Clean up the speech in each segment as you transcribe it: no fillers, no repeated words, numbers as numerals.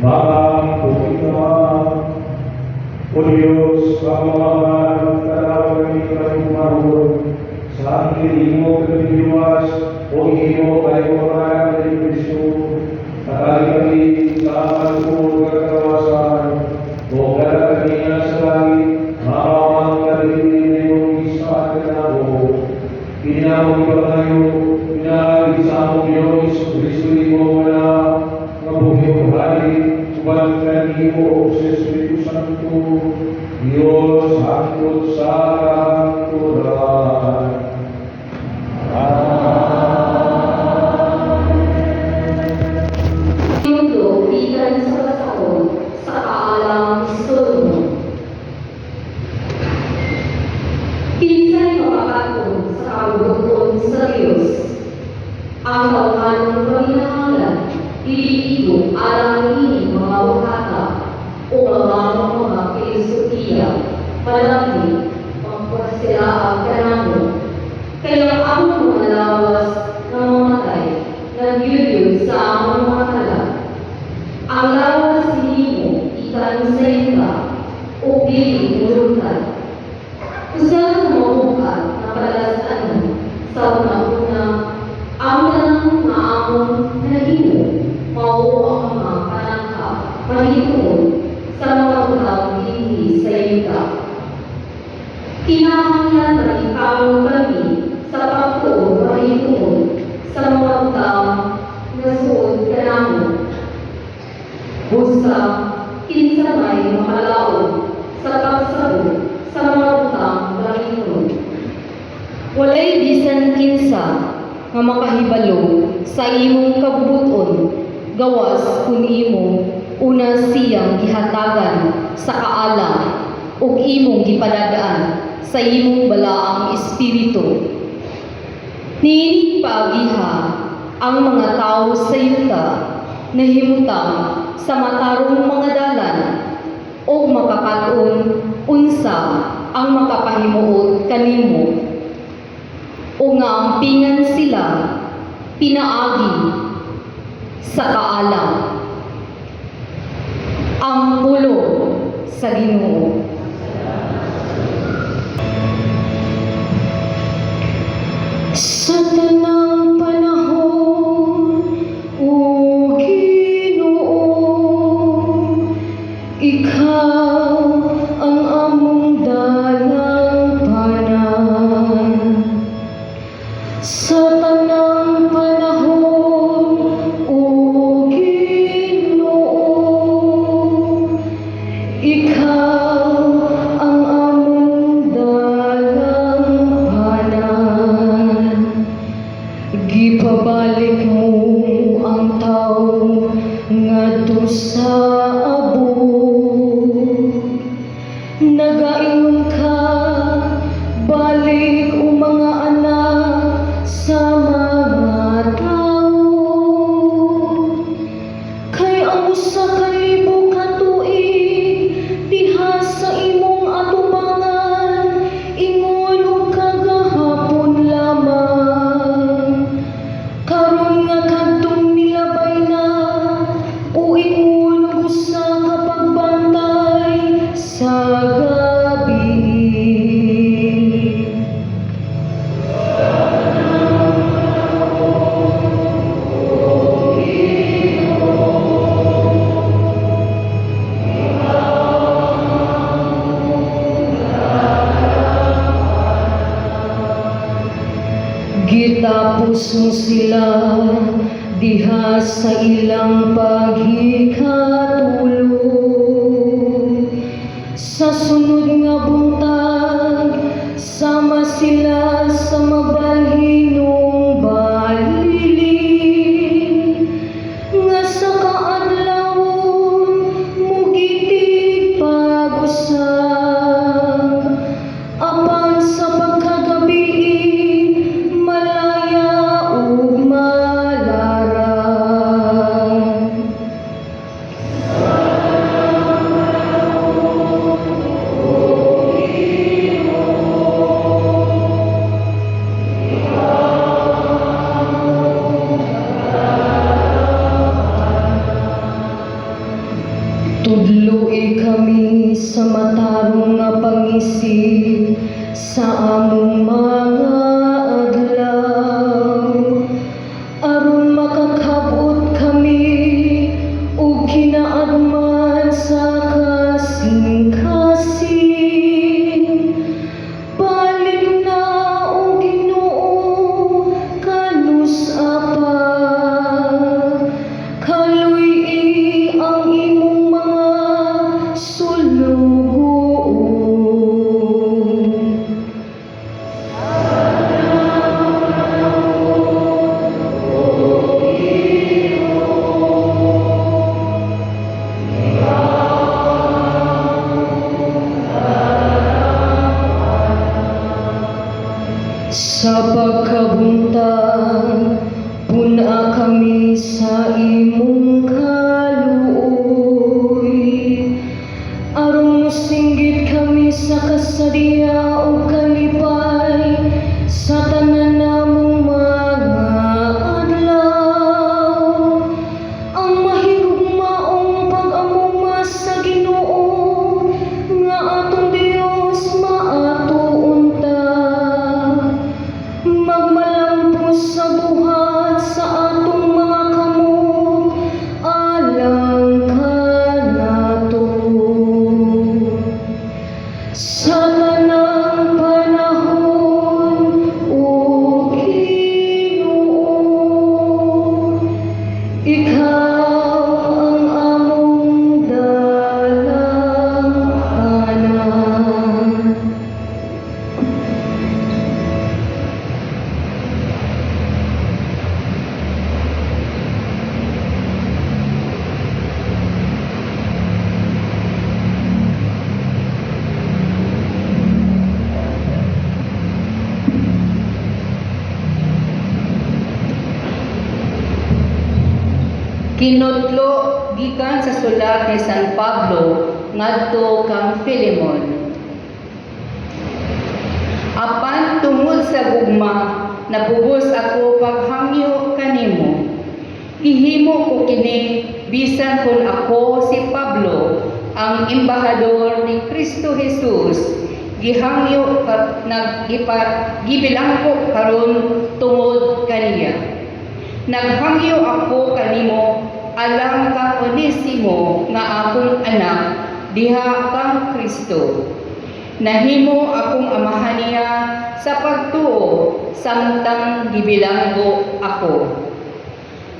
Baba, kita. O Diyos, Panginoon, tanaw kami kami sa aming imo kami o imo kay mga ni Kristo. Tatali kami sa amang kagawasan, o kada kami sa langit, mawang kami imong isa kanamo. Kinamong ipangayo, pinaagi sa among Diyos, Kristo imo nga nga buhi ug hari, uban kanimo ug sa Espiritu Santo, Diyos hangtod sa kahangturan. Amen. Tinudlo gikan sa basahon sa Kaalam ni Solomon. Kinsay makakat-on sa kabubut-on sa Dios? Ang tawhanong paminahanglan dili igo alang niining mga buhata o ang among mga filosofiya malamig mangpasilaab kanamo. Kay ang among mga lawas nga mamatay nagyulyod sa among mga kalag. Ang lawas nihimo gikan sa yuta ug dili molungtad. Usa sa mabuhat nga palasan-anon sa una-una, ang tanan nga among nahimo mao ang mga panangkap mahitungod sa mga butang dinhi sa yuta. Kinahanglan malikaron kami sa pagtuo mahitungod sa mga butang nga suod kanamo. Busa, kinsa may makalaog sa pagsabot sa mga butang langitnon? Walay bisan kinsa nga makahibalo sa imong kabubut-on gawas kung imo una siyang gihatagan sa kaalam ug imong gipadadaan sa imong balaang espiritu. Niining paagiha ang mga tawo sa yuta nahimutang sa matarong mga dalan ug makakat-on unsa ang makapahimuot kanimo o nga ampingan sila pinaagi sa kaalam. Ang pulong sa Ginoo. Sa tanang panahon, O Ginoo, Ikaw ang among dalangpanan. Sa tanang panahon, O Ginoo, Ikaw ang among dalangpanan. Gipabalik mo ang tawo ngadto sa abot. Nagaingon ka, "Balik, o mga anak sa mga tawo." Kay ang 1,000 ka tuig diha sa imong atubangan ingon og kagahapon lamang. Karon nga kadtong milabay na o ingon og usa ka pagbantay sa gabii. Gitapos mo sila diha sa ilang paghikatulog. Sa sunod nga buntag, sama sila sa mabalhinong balilin nga sa kaadlawon mugitig pag-usab. Apan sa pagkagabii malaya ug malarang. kasing-kasing sa among mga adlaw, aron makakabot kami og kinaadman sa kasing-kasing. Balik na, O Ginoo, kanus-a pa? Kaluy-i ang imong mga sulugoon. Sa pagkabuntag, pun-a kami sa imong kaluoy, aron mosinggit kami sa kasadya ug kalipay sa tanan namong mga adlaw. Ang mahigugmaong pag-amuma sa Ginoo nga atong Dios maato unta magmalampos sa buhat sa atong mga kamot alang kanato sa tanang panahon, O Ginoo. Ikaw ang among dalangpanan. Kinutlo gikan sa sulat ni San Pablo ngadto kang Filemon. Apan tungod sa gugma, napugos ako paghangyo kanimo. Gihimo ko kini bisan kon ako si Pablo, ang embahador ni Kristo Jesus, gihangyo ka, nagipa, gibilangko karon tungod kaniya. Naghangyo ako kanimo alang kang Onesimo nga akong anak diha kang Kristo. Nahimo akong amahan niya sa pagtuo samtang gibilanggo ako.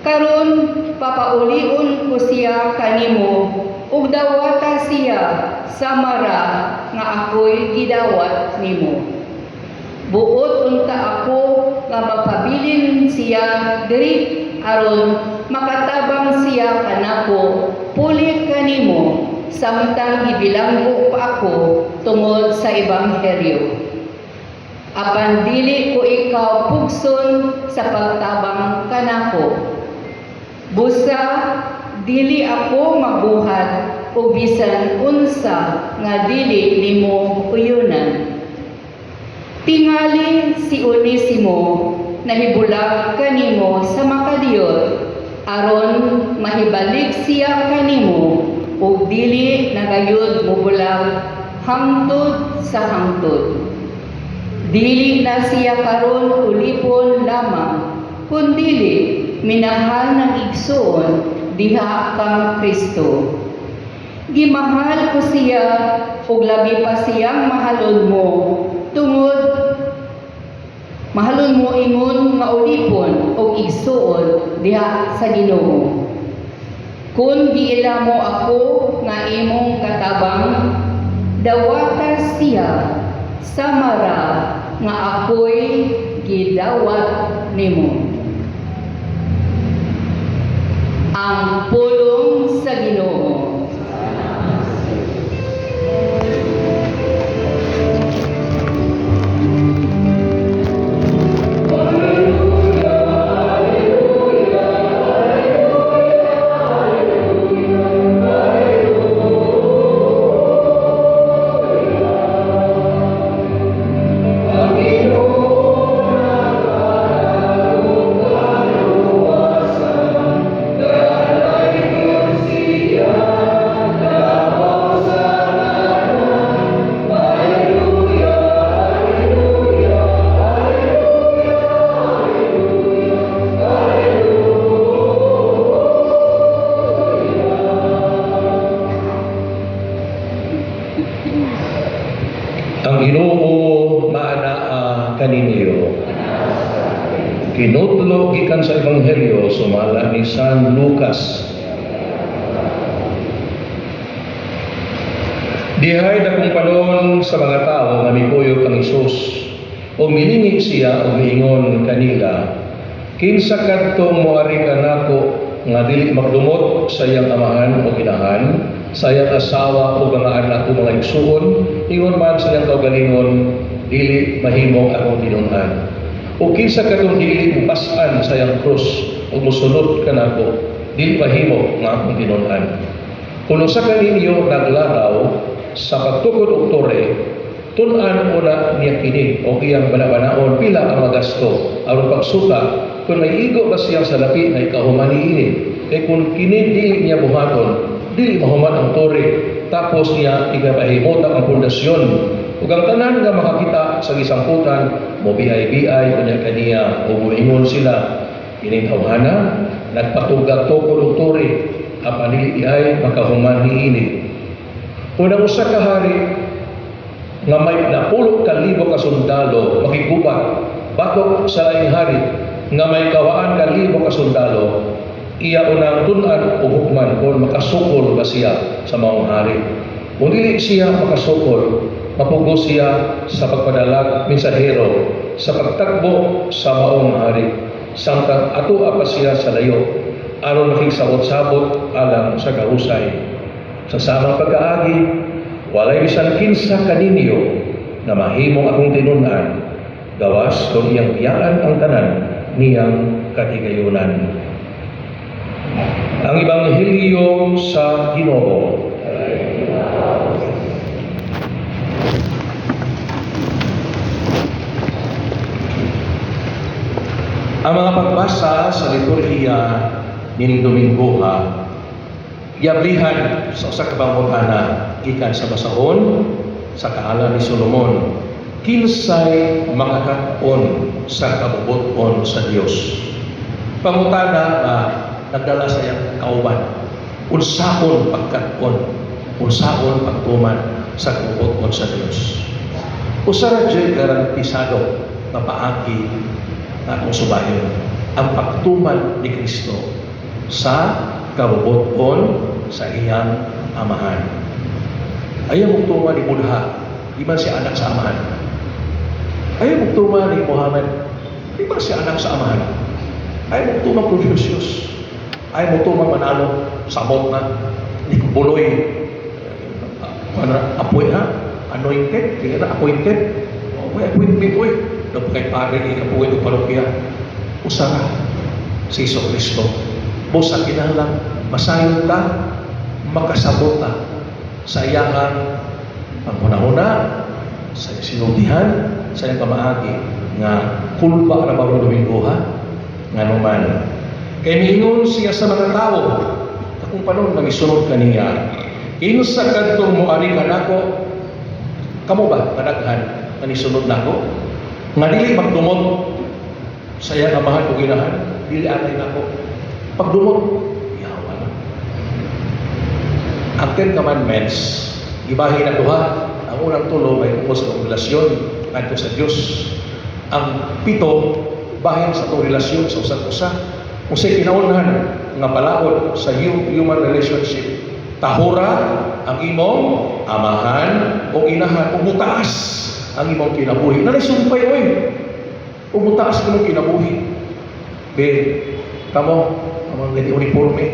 Karon papaulion ko siya kanimo ug dawata siya sa mara nga ako'y gidawat nimo. Buot unta ako nga magpabilin siya diri aron makatabang siya kanako puli kanimo samtang gibilanggo pa ako tungod sa ebanghelyo. Apan dili ko ikaw pugson sa pagtabang kanako. Busa dili ako magbuhat og bisan unsa nga dili nimo uyunan. Tingali si Onesimo nahibulag kanimo sa makadiyot aron mahibalik siya kanimo ug dili na gayud mobulag hangtod sa hangtod. Dili na siya karon ulipon lamang, kundili minahal ng igsoon diha kang Kristo. Gimahal ko siya ug labi pa siyang mahalon mo tungod mahalon mo ingon nga ulipon og igsuon diha sa Ginoo. Kung giila mo ako nga imong katabang, dawata siya sa mara nga ako'y gidawat nimo. Ang pulong sa Ginoo. Ginoo maanaa kaninyo. Kinutlo gikan sa Ebanghelyo sumala ni San Lucas. Dihay dakong panon sa mga tao nga mikuyog kang Hesus ug milingi siya ug miingon kanila, "Kinsa kadtong moari kanako nga dili magdumot sa iyang amahan o inahan, sa iyang asawa o mga anak o mga igsuon, ingon man sa iyang kaugalingon, dili mahimong akong tinun-an. O kinsa kadtong dili mupas-an sa iyang krus ug mosunod kanako, dili mahimo nga akong tinun-an. Kung usa kaninyo naglaraw sa pagtukod og tore, tun-an una niya kini o iyang banabanaon pila ang magasto aron pagsuka kung may igo ba siyang salapi nga ikahuman niini. Kay kung kini dili niya buhaton, dili mahuman ang tore, tapos niya ikapahimutang ang pundasyon. Ug ang tanan nga makakita sa gisangputan mobiay-biay unya kaniya ug moingon sila, 'Kining tawhana nagpatugag tukod og tore, apan dili diay makahuman niini.' Kung ang usa ka hari nga may 10,000 ka sundalo makigubat batok sa laing hari nga may 200,000 ka sundalo, iya unang tun-an og hukman kung makasukol ba siya sa maong hari. Kung dili siya makasukol, mapugos siya sa pagpadalag mensahero sa pagtagbo sa maong hari samtang atua pa siya sa layo aron makigsabot-sabot alang sa kahusay. Sa samang pagkaagi, walay bisan kinsa kaninyo na mahimong akong tinun-an, gawas kung iyang biyaan ang tanan niyang kahigayunan." Ang Ebanghelyo sa Ginoo. Ang mga pagbasa sa liturhiya nining Domingoha giablihan sa usa ka pangutana gikan sa basahon sa Kaalam ni Solomon: kinsay makakat-on sa kabubut-on sa Dios? Pangutana nga nagdala sa iyang kauban, unsaon pagkat-on, unsaon pagtuman sa kabubut-on sa Dios? Usa ra jud garantisado nga paagi nga atong subayon, ang pagtuman ni Kristo sa kabubut-on sa iyang amahan. Ayaw mong tuman ni Buddha, di man siya anak sa amahan. Ayaw mong tuman ni Muhammad, di man siya anak sa amahan. Ayaw mong tuman Confucius, ayaw mong tuman Manalo, samot na, ni Buloy, ano, apoy ha, anointed, kaya na appointed, oh, may appointment, oy, dapat kay pare, ikapuwi ng parokya. Usa ra, si Jesu Kristo. Busa kinahanglan masayon ta, makasabot ta sa iyahang panghunahuna, sa iyang sinultihan, sa iyang pamaagi nga kulba ra barong Domingo ha, nganuman. Kay miingon siya sa mga tawo, akong panon nga misunod kaniya, "Kinsa kadtong moari kanako, kamo ba kadaghan nga nisunod nako, nga dili magdumot sa iyang amahan o ginahan, dili anay nako." Pagdumot, yawa na. Ang Ten Commandments, ibahin na duha. Ang unang tulo may tungkol sa atong relasyon ngadto sa Dios. Ang pito, bahin sa atong relasyon sa usag usa. Unsay kinaunhan nga balaod sa human relationship? Tahura ang imong amahan o inahan ug mutaas ang imong kinabuhi. Nanay sumpay oy. Ug mutaas ang imong kinabuhi. Be, kamo, ang mga gani uniforme.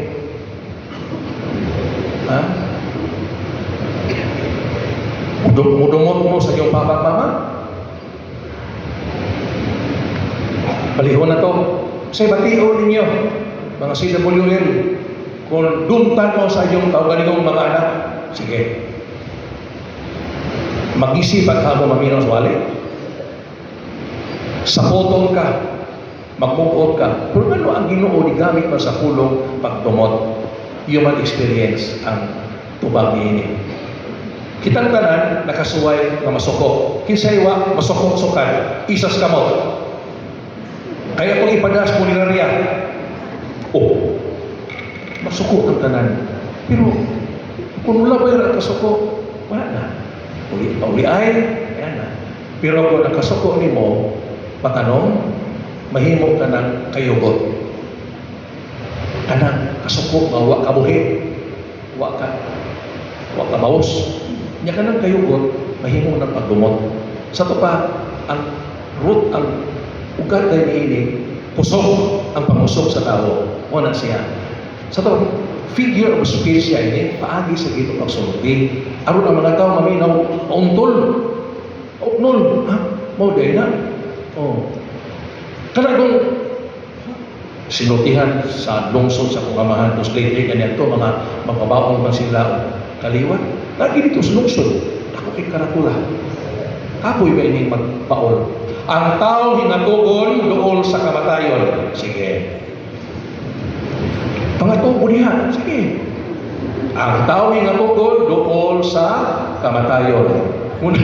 Ha? Mudumot mo sa iyong papa at mama? Palihon na to. Say, bation ninyo, mga CWL, kung dumtan mo sa iyong kaugalingong mga anak, sige. Mag-isip at hamo maminaw sa wali. Sapoton ka, magmuot ka. Pero ano ang Ginoo gigamit mo sa pulong pagdumot? Human experience ang tubag niini. Kitang tanan nakasuway nga masuko. Kinsay wa masuko sukad, isas kamot. Kaya kung ipadas mo nila, oh, masuko ang tanan. Pero kung wala ba yung kasuko, wala na. Uli, pauli ay, ayan na. Pero kung nakasuko nimo, patanong, mahimo ka ng kayugot. Kanang kasuko nga wa kabuhi, wa ka maus. Nya kanang kayugot, mahimo ng pagdumot. Sa to pa, ang root, ang ugat ay niini, kusog ang pangusog sa tao. Mo na siya. Sa to, figure of speech siya ini, paagi sa Ginoo pagsulti. Aron ang mga tao maminaw, pauntol, pauknol, ha? Mao day na. Oh. Kana kung sinultihan sa lungsod sa akong amahan, tapos lately ganyan to, mga mababaong man sila og kaliwat. Lagi dito sa lungsod, ako kay karakula. Kapoy ba ining magpaol? Ang tao hinatugon duol sa kamatayon. Sige. Pangatugo diha. Sige. Ang tao hinatugon duol sa kamatayon. Una,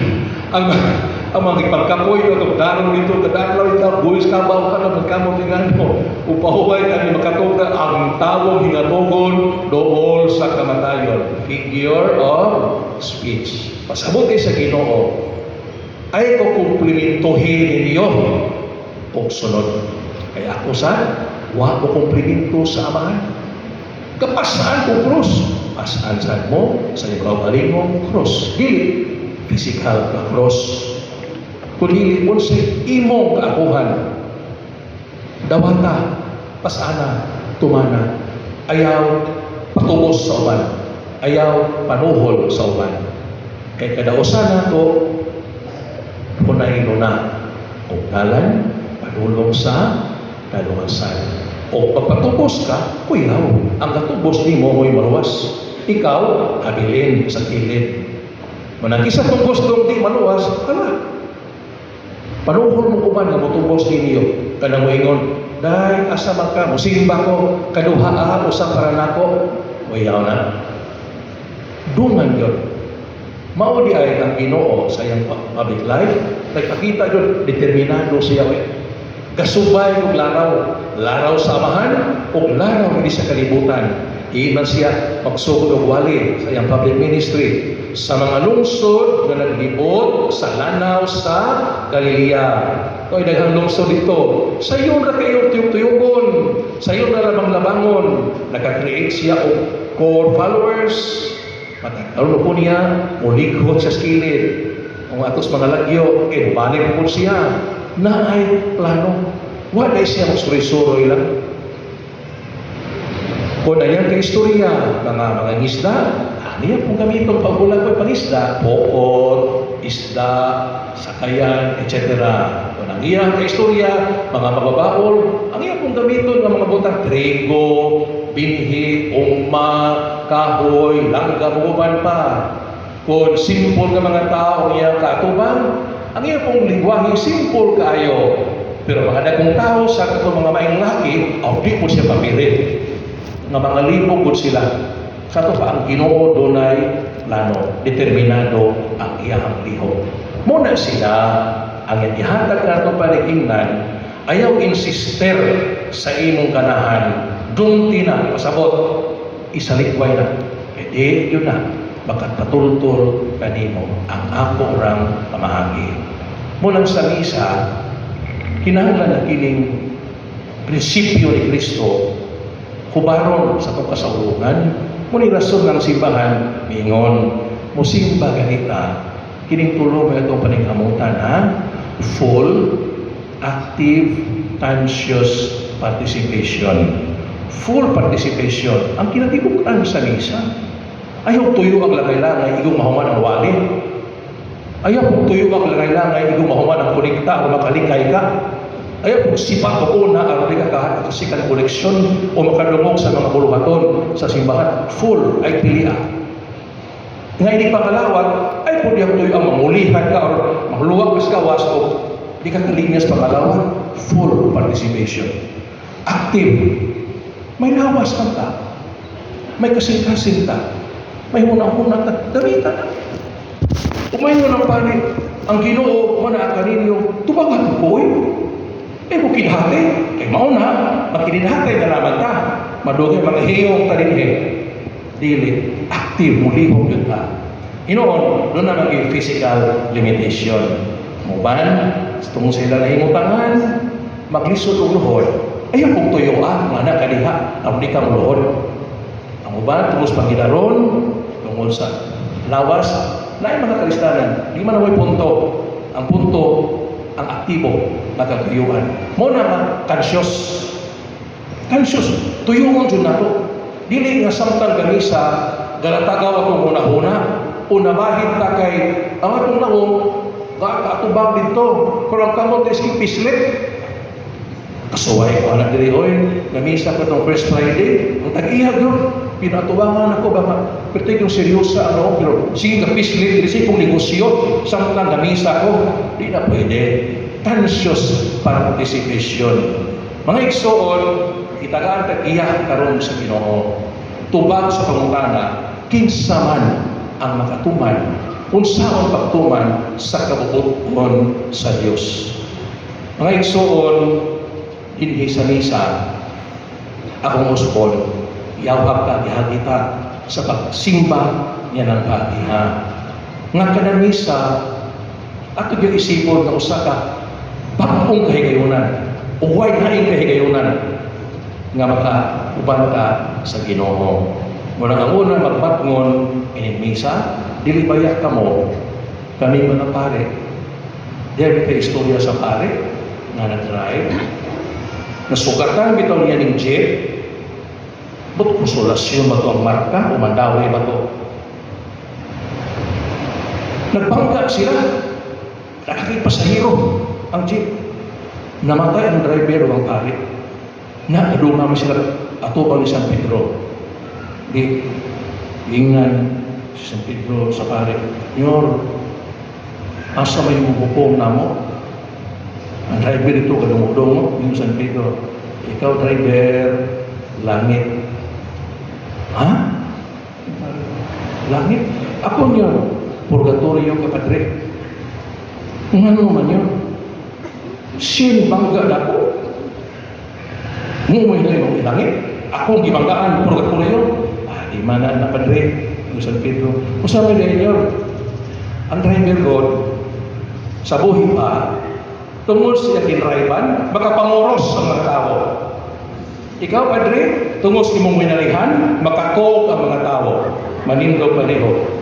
ang mga ipagkapoy no daron dito kadadlaw ikaw buwis kabaw ka na magkamot ingano upahuway kami makatuga. Ang tawong hingatugon dool sa kamatayon, figure of speech. Pasabot kay sa Ginoo ay ko kumplementohin ninyo og sunod kay ako sa wa ko kumplemento sa Amahan. Kapasaan ko krus, pasaan sad mo sa iyong kaugalingong krus, dili physical na cross, kundi unsay imong kaakuhan. Dawata, pasana, tumana. Ayaw patubos sa uban, ayaw panuhol sa uban, kay kadausan nato hunay nuna og dalan padulong sa kaluwasan. O pagpatubos ka, kuyaw, ang katubos nimo mo'y maluwas, ikaw habilin sa kilid. Manang isa tong gustong di maluwas, hala, panuhol mo uban nga motubos ninyo. Kanang moingon, "Day, asa man ka?" "Musimba ko, kaduha ah, usa para nako." Kuyaw na. Dungan yun. Mao di ay ang Ginoo sa iyang public life, nagpakita yun, determinado siya. Oy. Gasubay og laraw, laraw sa Amahan ug laraw hindi sa kalibutan. Iman siya pagsugod og wali sa iyang public ministry sa mga lungsod nga naglibot sa lanaw sa Galilea. Koy daghang lungsod dito. Sayon ra kayo tuyog-tuyugon, sayon ra labang-labangon. Naka-create siya og core followers. Matag karon po niya, mulighot sa kilid. Ang atos mga lagyo, eh, balik po siya. Naay plano. Wala siya magsuroy-suroy lang. Kung ayan kay istorya, mga ngisda, niya pong gamiton pagbulag ko pangisda, pokot, isda, sakayan, etc. Kung ang iyang kaistorya, mga mababaol, ang iya pong gamiton ng mga butang, trigo, binhi, ungma, kahoy, langgam, uban pa. Kung simple nga mga tao ang iyang kaatubang, ang iya pong lingwahe simple kaayo. Pero mga dagkong tao sa katong mga maing laki, aw di po siya papilit. Nga mga libog gud sila. Kato pa ang Ginoo dunay plano, determinado ang iyang lihok. Muna sila ang ihatag nato panigingnan, ayaw insister sa imong ganahan. Dungti na, pasabot, isalikway na. Kay di yun na, makapatultol kanimo ang ako rang pamaagi. Mulang sa misa, kinahanglan na kining prinsipyo ni Kristo hubaron sa atong kasaulungan. Muni rason ng simbahan miingon, musimba ganita, kining tulo may atong paningkamutan, ha, full, active, conscious participation. Full participation ang kinatibuk-an sa misa. Ayaw tuyo ang langay-langay igong mahuman ang wali. Ayaw tuyo ang langay-langay igong mahuman ang kolekta o makalikay ka. Ayaw kung sipat o una aron di ka kahasikan koleksyon o makadungog sa mga buluhaton sa simbahan. Full ay pilia. Nga ini pangalawat ay pwede ang tuyo ang mangulihan ka or mahuluwag ka sa kawas o di ka kalinyas pangalawat. Full participation. Active. May lawas man ta. May kasing-kasing ta. May hunang-hunang ta. Damita na. Umayon ng pari, ang Ginoo mana kaninyo, tubangan ko. Eh, mo kinhati. Kay mao na, makinhinhatay na naman ta. Madugay mga hiyong talinhi. Dili, active, mulihok yun ta. Inoon, doon na maging physical limitation. Ang uban, tungod sa ilang nahimutangan, maglisod og luhod. Ayaw kong tuyo ah, nga na kadiha, aron di ka muluhod. Ang uban, tungod sa pangidaron, tungod sa lawas, naay mga kalistanan, di man namoy punto. Ang punto, ang aktibo nga katuyuan. Mao na nga conscious. Conscious, tuyuon jud nato. Dili nga samtang gamisa galatagaw atong huna-huna, unabahit ta kay ang atong nawong kaatubang didto. Pero ang kamot is pislit. Kasuway ko anak diri oy, gamisa ko tong first Friday, ang tag-iya gyud pinatubangan ako ba pero yung seryosa ano, pero sige ka pislit diri sige kong negosyo samtang gamisa ko, di na pwede. Conscious participation. Mga igsoon, itagaan tag iya karon sa Ginoo. Tubag sa pangutana, kinsa man ang makatuman, unsaon pagtuman sa kabubut-on sa Dios. Mga igsoon, dinhi sa misa, akong usbon, yawhab ta, gihagita sa pagsimba niya ng pag-iha. Nga kada misa, ato gyud isipon nga usa ka bag-ong kahigayunan, uway haing kahigayunan nga makauban ta sa Ginoo. Muna ang una magbatngon ining misa, dili baya kamo kami mga pare. Diya kay istorya sa pare nga nag-drive. Nasugatan bitaw niya ning jeep. But konsolasyon ba to ang marka o Mandaue ba to? Nagbangga sila. Nakakita pasahero ang jeep. Namatay ang driver o ang pare. Na adunga man sila atubang ni San Pedro. Di ingan si San Pedro sa pare, "Nyor, asa may hukom namo?" Ang driver ito, kadungog-dungog, yung San Pedro, "Ikaw, driver, langit." "Ha? Langit? Ako niyo, purgatorio ka, padre." "Ngano man yun?" "Sin bangga na ako. Ngumoy na yung langit. Ako ang gibanggaan, purgatorio." "Ah, di man na, padre." Yung San Pedro. "Kung may ninyo, ang driver God, sa buhi pa, tungod siya kinrayban, makapanguros ang mga tao. Ikaw, padre, tungod sa imong winalihan, makatuog ang mga tao. Manindog pareho."